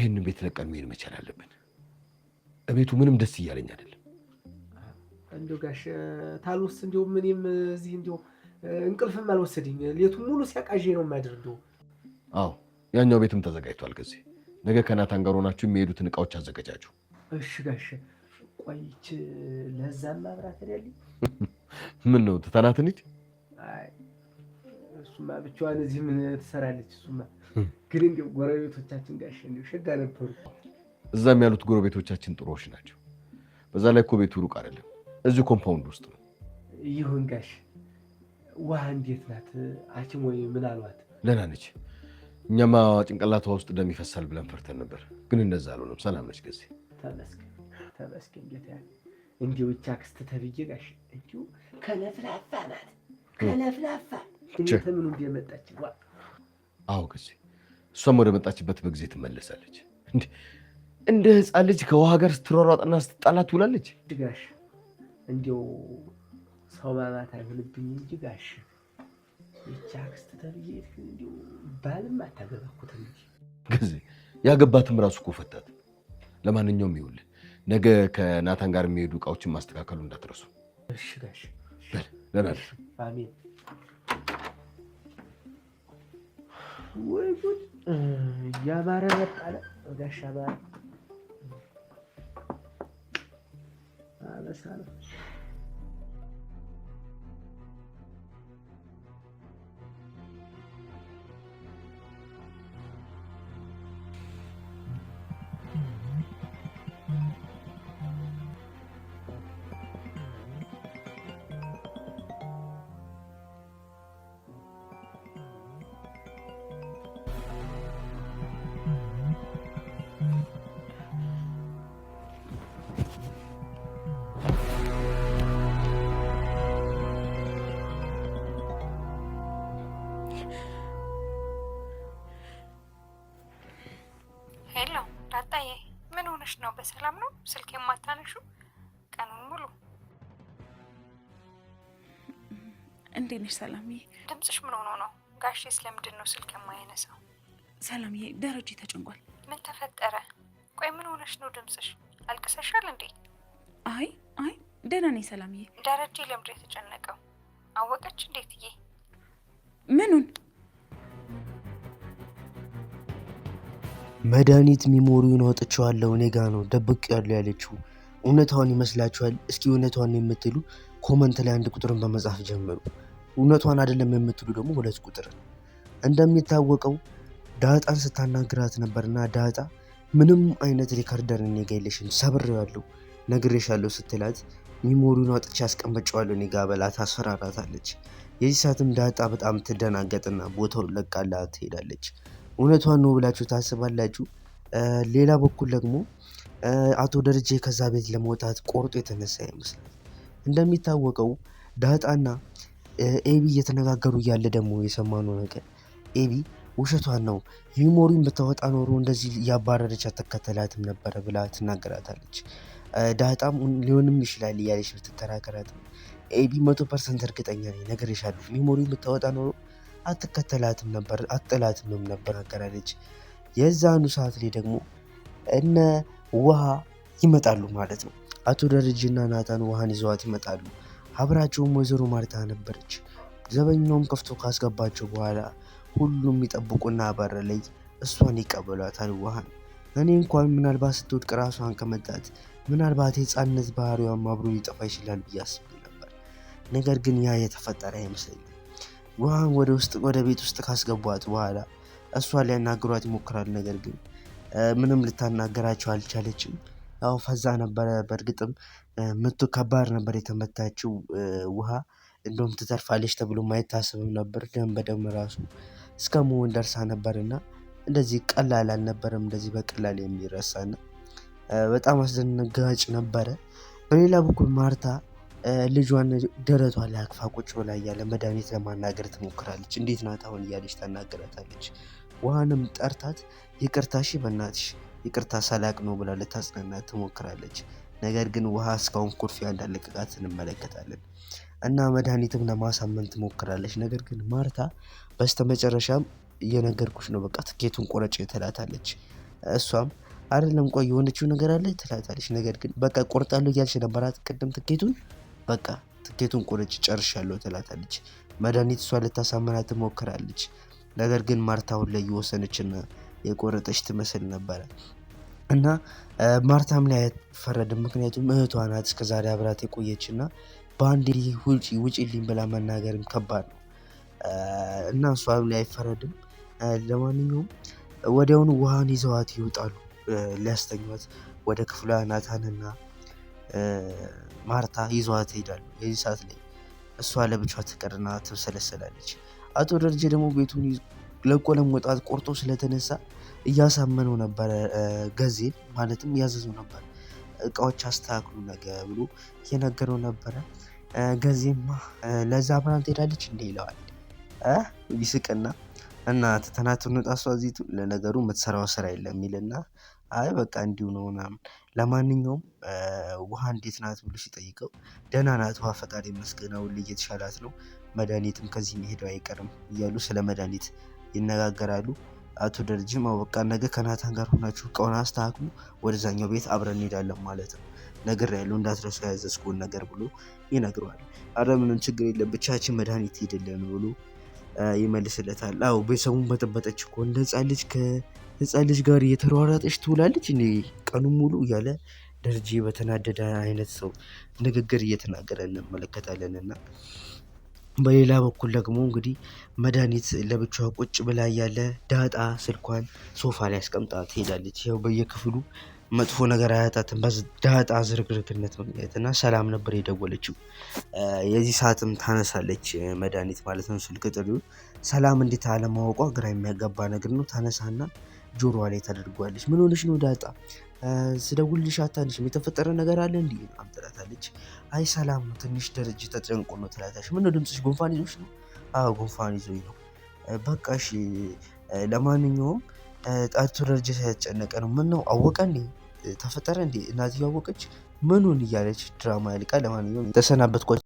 ይህንን ቤት ለቀን መሄድ መቻል አለብን። እቤቱ ምንም ደስ እያለኝ አይደለም። እንዲያው ጋሽ ታሉስ እንዲያው እኔም እዚህ እንዲያው እንቅልፍም አልወሰደኝ። ሌቱን ሙሉ ሲያቃዤ ነው የማድር። እንዲያው አዎ፣ ያኛው ቤትም ተዘጋጅቷል። ጊዜ ነገ ከናታን ጋር ሆናችሁ የሚሄዱትን እቃዎች አዘገጃጁ። እሺ ጋሽ። ቆይች ለዛም ማብራት አይደል? ምን ነው ትተናት እንሂድ? አይ እሱማ ብቻዋን እዚህ ምን ትሰራለች? እሱማ ግን እንዲያው ጎረቤቶቻችን ጋሽ እንዲያው ሸጋ ነበሩ። እዛም ያሉት ጎረቤቶቻችን ጥሩዎች ናቸው። በዛ ላይ እኮ ቤቱ ሩቅ አይደለም፣ እዚሁ compound ውስጥ ነው። ይሁን ጋሽ። ውሃ እንዴት ናት? ሐኪም ወይ ምን አሏት? ደህና ነች። እኛማ ጭንቅላቷ ውስጥ ደም ይፈሳል ብለን ፈርተን ነበር፣ ግን እንደዛ አልሆነም። ሰላም ነች። ጊዜ ተመስገን ተመስገን ጌታ። እንዲያው ይህች አክስት ተብዬ ጋሽ እንዲሁ ከለፍላፋ ናት፣ ከለፍላፋ እንዴት ምኑ እንደመጣች ዋ። አዎ ጊዜ እሷም ወደ መጣችበት በጊዜ ትመለሳለች። እንደ ሕፃን ልጅ ከውሃ ጋር ስትሯሯጥና ስትጣላ ትውላለች። ጋሽ እንዲያው ሰው ማማት አይሆንብኝ እንጂ ጋሽ ይህች አክስት ተብዬ እንዲያው ባልም አታገባ እኮ ተብዬ። ጊዜ ያገባትም ራሱ እኮ ፈታት። ለማንኛውም ይኸውልህ ነገ ከናታን ጋር የሚሄዱ እቃዎችን ማስተካከሉ እንዳትረሱ። እሺ ጋሽ። በል ደህና እደር። አሜን። ወይ ጉድ! እያማረ መጣለ ጋሽ አማረ አበሳ ነው። Hello ዳጣዬ፣ ምን ሆነሽ ነው? በሰላም ነው ስልክ የማታነሹ ቀኑን ሙሉ? እንዴት ነሽ ሰላምዬ? ድምፅሽ ምን ሆኖ ነው? ጋሼ ስለምንድን ነው ስልክ የማያነሳው? ሰላምዬ፣ ደረጀ ተጨንቋል። ምን ተፈጠረ? ቆይ ምን ሆነሽ ነው ድምፅሽ? አልቅሰሻል እንዴ? አይ አይ ደህና ነኝ ሰላምዬ። ደረጀ ለምንድን ነው የተጨነቀው? አወቀች እንዴትዬ? ምኑን? መድኃኒት memory ውን አውጥቼዋለሁ እኔ ጋ ነው ደብቄዋለሁ ያለችው እውነቷን ይመስላችኋል? እስኪ እውነቷን የምትሉ comment ላይ አንድ ቁጥርን በመጻፍ ጀምሩ። እውነቷን አይደለም የምትሉ ደግሞ ሁለት ቁጥርን። እንደሚታወቀው ዳጣን ስታናግራት ነበርና ዳጣ ምንም አይነት recorder እኔ ጋ የለሽም ሰብሬዋለሁ፣ ነግሬሻለሁ ስትላት memory ውን አውጥቼ አስቀምጬዋለሁ እኔ ጋ ብላ ታስፈራራታለች። የዚህ ሰዓትም ዳጣ በጣም ትደናገጥና ቦታውን ለቃላት ትሄዳለች። እውነቷን ነው ብላችሁ ታስባላችሁ? ሌላ በኩል ደግሞ አቶ ደረጀ ከዛ ቤት ለመውጣት ቆርጦ የተነሳ ይመስላል። እንደሚታወቀው ዳጣና ኤቢ እየተነጋገሩ እያለ ደግሞ የሰማነው ነገር ኤቢ ውሸቷን ነው፣ memory ን ብታወጣ ኖሮ እንደዚህ እያባረረች አትከተላትም ነበረ ብላ ትናገራታለች። ዳጣም ሊሆንም ይችላል እያለች ብትከራከራትም ኤቢ 100% እርግጠኛ ነኝ ነግሬሻለሁ፣ memory ን ብታወጣ ኖሮ አትከተላትም ነበር አትጥላትምም ነበር አገራለች። የዛኑ ሰዓት ላይ ደግሞ እነ ውሃ ይመጣሉ ማለት ነው። አቶ ደረጀና ናታን ውሃን ይዘዋት ይመጣሉ። አብራቸውም ወይዘሮ ማርታ ነበረች። ዘበኛውም ከፍቶ ካስገባቸው በኋላ ሁሉም ይጠብቁና በር ላይ እሷን ይቀበሏታል ውሃን። እኔ እንኳን ምናልባት ስትወድቅ ራሷን ከመጣት ምናልባት የህፃንነት ባህሪዋን አብሮ ሊጠፋ ይችላል ብዬ አስቤ ነበር። ነገር ግን ያ የተፈጠረ አይመስለኝም። ውሃን ወደ ውስጥ ወደ ቤት ውስጥ ካስገቧት በኋላ እሷን ሊያናግሯት ይሞክራል። ነገር ግን ምንም ልታናገራቸው አልቻለችም። ያው ፈዛ ነበረ። በእርግጥም ምቱ ከባድ ነበር የተመታችው ውሃ እንደውም ትተርፋለች ተብሎ ማይታሰብም ነበር። ደም በደም ራሱ እስከ መሆን ደርሳ ነበርና እንደዚህ ቀላል አልነበረም። እንደዚህ በቀላል የሚረሳና በጣም አስደንጋጭ ነበረ። በሌላ በኩል ማርታ ልጇን ደረቷ ላይ አቅፋ ቁጭ ብላ እያለ መድኃኒት ለማናገር ትሞክራለች። እንዴት ናት አሁን እያለች ታናገራታለች። ውሃንም ጠርታት ይቅርታ እሺ በእናትሽ ይቅርታ ሳላቅ ነው ብላ ልታጽናናት ትሞክራለች። ነገር ግን ውሃ እስካሁን ኩርፊያ እንዳለቀቃት እንመለከታለን። እና መድኃኒትም ለማሳመን ትሞክራለች። ነገር ግን ማርታ በስተመጨረሻም እየነገርኩሽ ነው በቃ ትኬቱን ቆረጭ ትላታለች። እሷም አይደለም ቆይ የሆነችው ነገር አለ ትላታለች። ነገር ግን በቃ ቆርጣለሁ እያልሽ ነበራት ቅድም ትኬቱን፣ በቃ ትኬቱን ቆርጭ ጨርሻለሁ ትላታለች። መድኃኒት እሷ ልታሳምናት ትሞክራለች። ነገር ግን ማርታ አሁን ላይ የወሰነችና የቆረጠች ትመስል ነበረ እና ማርታም ላይ አይፈረድም። ምክንያቱም እህቷ ናት እስከዛሬ አብራት የቆየች እና በአንድ ውጪ ውጪልኝ ብላ መናገርም ከባድ ነው እና እሷም ላይ አይፈረድም። ለማንኛውም ወዲያውኑ ውሃን ይዘዋት ይወጣሉ ሊያስተኟት ወደ ክፍሏ ናታንና ማርታ ይዘዋት ይሄዳሉ። የዚህ ሰዓት ላይ እሷ ለብቻዋ ትቀርና ትብሰለሰላለች። አቶ ደረጀ ደግሞ ቤቱን ለቆ ለመውጣት ቆርጦ ስለተነሳ እያሳመነው ነበረ፣ ገዜን ማለትም እያዘዘው ነበር። እቃዎች አስተካክሉ ነገ ብሎ እየነገረው ነበረ። ገዜማ ለዛ አብራን ትሄዳለች እንዴ ይለዋል። ይስቅና እና ትተናት እንውጣ እሷ እዚህ ለነገሩ የምትሰራው ስራ የለም ይልና አይ በቃ እንዲሁ ነው ምናምን። ለማንኛውም ውሃ እንዴት ናት ብሎ ሲጠይቀው ደህና ናት ውሃ ፈጣሪ ይመስገን አሁን ላይ እየተሻላት ነው፣ መድኃኒትም ከዚህ መሄደው አይቀርም እያሉ ስለ መድኃኒት ይነጋገራሉ። አቶ ደረጀም አዎ በቃ ነገ ከናታን ጋር ሆናችሁ እቃውን አስተካክሉ፣ ወደዛኛው ቤት አብረን እንሄዳለን ማለት ነው፣ ነግሬያለሁ እንዳትረሱ ያዘዝኩህን ነገር ብሎ ይነግረዋል። አረ ምንም ችግር የለም ብቻችን መድኃኒት ሄድልን ብሎ ይመልስለታል። አዎ ቤተሰቡን በጠበጠች እኮ እንደ ህፃን ልጅ ከህፃን ልጅ ጋር እየተሯሯጠች ትውላለች እንዴ ቀኑን ሙሉ እያለ ደረጀ በተናደደ አይነት ሰው ንግግር እየተናገረ እንመለከታለን። እና በሌላ በኩል ደግሞ እንግዲህ መድኃኒት ለብቻዋ ቁጭ ብላ እያለ ዳጣ ስልኳን ሶፋ ላይ አስቀምጣ ትሄዳለች። ያው በየክፍሉ መጥፎ ነገር አያጣትም በዳጣ ዝርግርግነት ምክንያት እና ሰላም ነበር የደወለችው። የዚህ ሰዓትም ታነሳለች መድኃኒት ማለት ነው ስልክ ጥሪውን። ሰላም እንዴት አለማወቋ ግራ የሚያጋባ ነገር ነው። ታነሳና ጆሮዋ ላይ ታደርገዋለች። ምን ሆነሽ ነው ዳጣ? ስደውልልሽ አታነሺም፣ የተፈጠረ ነገር አለ እንዲህ ምናምን ትላታለች። አይ ሰላም ነው ትንሽ ደረጀ ተጨንቆ ነው ትላታለች። ምነው ድምፅሽ ጉንፋን ይዞሽ ነው? አዎ ጉንፋን ይዞኝ ነው። በቃ እሺ ለማንኛውም አቶ ደረጀ ስለተጨነቀ ነው። ምን ነው አወቀ እንዴ? ተፈጠረ እንዴ? እናትየው አወቀች? ምኑን እያለች ድራማ ያልቃል። ለማንኛውም ተሰናበትኳቸው።